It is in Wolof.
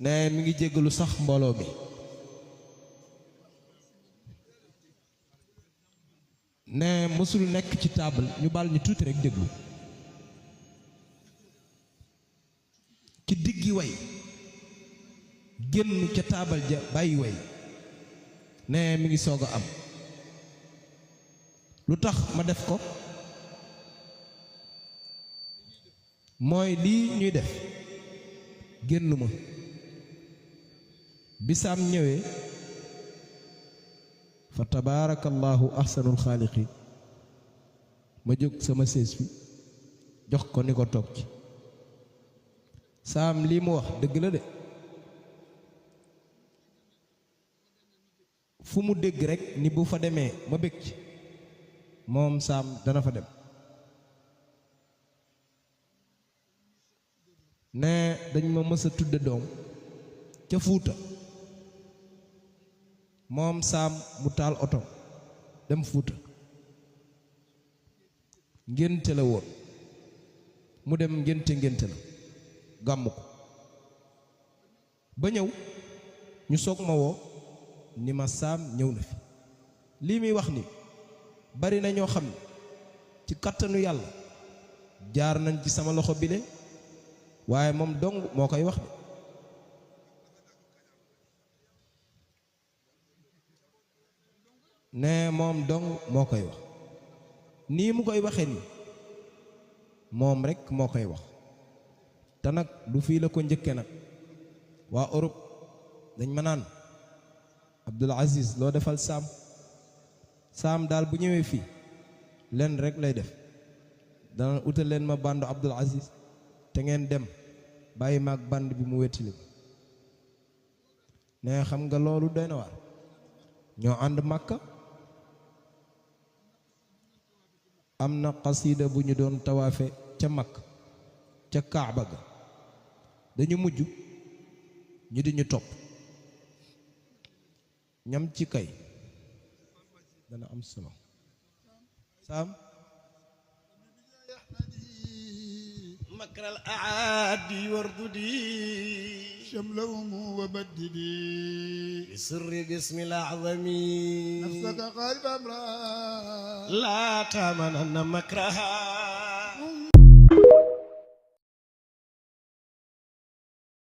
ne mi ngi jéggalu sax mbooloo mi ne mësul nekk ci table ñu baal ñu tuuti rek déglu ci diggi way génn ca taabal ja bàyyi way ne mi ngi soog a am lu tax ma def ko mooy lii ñuy def génn ma bisaam ñëwee fa tabaarakallahu ahsanul xaaliqiin ma jóg sama sées bi jox ko ni ko toog ci saam lii mu wax dëgg la de fu mu dégg rek ni bu fa demee ma bég ci moom saam dana fa dem ne dañ ma mës a tudde doom ca Fuuta moom saam mu taal oto dem Fuuta ngénte la woon mu dem ngénte la gàmm ko ba ñëw ñu soog ma woo ni ma saam ñëw na fi lii muy wax ni bari na ñoo xam ne ci kattanu yàlla jaar nañ ci sama loxo bile waaye moom dong moo koy wax de ne moom dong moo koy wax nii mu koy waxee nii moom rekk moo koy wax te nag du fii la ko njëkke nag waa Europe dañ ma naan Abdul Aziz loo defal saam daal bu ñëwee fii lenn rek lay def dana utal leen ma bandu Abdul Aziz te ngeen dem bàyyi maag band bi mu wettili ne xam nga loolu doy na waar ñoo ànd Makka am na xasida bu ñu doon tawaafe ca Makka ca Kaaba ga dañu mujj ñu di ñu topp ñam ci kay dana am solo saam مكر الأعادي وارددي شملهم وبددي بسر بسم الأعظم نفسك قلب أمرا لا تامنن مكرها